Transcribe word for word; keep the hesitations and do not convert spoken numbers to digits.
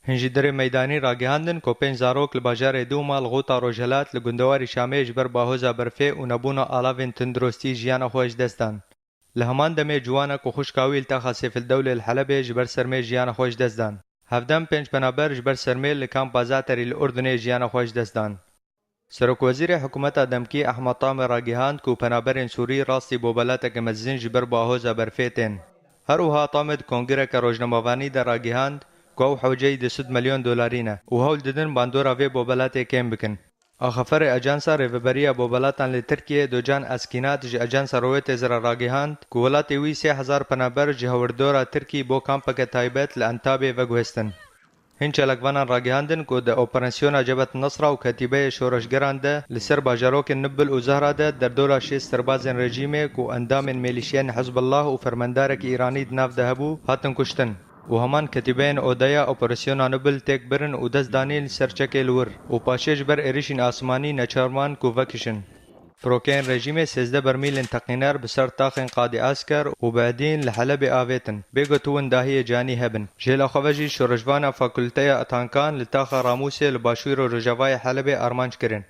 Hin ji dirê meydanî ragihandin ku pênc zarok li bajarê Dûma li Xûta Rojhilat li gundewarî Şamê ji ber bahoza berfê û nebûna alavên tunduristî jiyana xwe ji dest dan. Li heman demê ciwanek û xwişka wî li taxa Sêfildewlê li Helebê ji ber sermê jiyana xwe ji dest dan. Hevdem pênc penaber ji ber sermê li kampa Zaterî li Urdunê jiyana xwe ji dest dan. Serokwezîrê hikûmeta demkî Ehmed Tamê ragihand ku penaberên Sûrî rastî bobelateke mezin ji ber bahoza berfê tên. Her wiha Tamê di kongireke rojnamevanî de ragihand ku ew hewceyî du sed milyon dolarî ne û hewl didin bandora vê bobelatê kêm bikin. Axaferê Ajansa Rêveberiya Bobelatan li Tirkiyê Docan Eskinat ji Ajansa Rowêtêz re ragihand ku welatê wî sê hezar penaber ji hawirdora Tirkî bo kampeke taybet li Entabê veguhestin. Hin çalakvanan ragihandin ku di operasyona Cebhet Nesra û ketîbeyê şoreşgeran de li ser bajarokên Nibil û Zehra de derdora şêst serbazên rejîmê ku endamên mêlîşiyên Hizbullah û fermendarekî Îranî di nav de hebû, hatin kuştin û heman ketîbeyên Odeya operasyona Nibil têk birin û dest danîn li ser çekê li wir û paşê ji ber êrişên asmanî neçar man ku vekişin. Firokeyên rejîmê sêzdeh bermîlên teqîner bi ser taxên Qadî Esker û bi Edîn li Helebê avêtin, bê ku tu windahiyê canî hebin. Jêla xwe ve jî şoreşvana Fakulteya Tankan li taxa Ramûsê li başûr û rojavayê Helebê armanc kirin.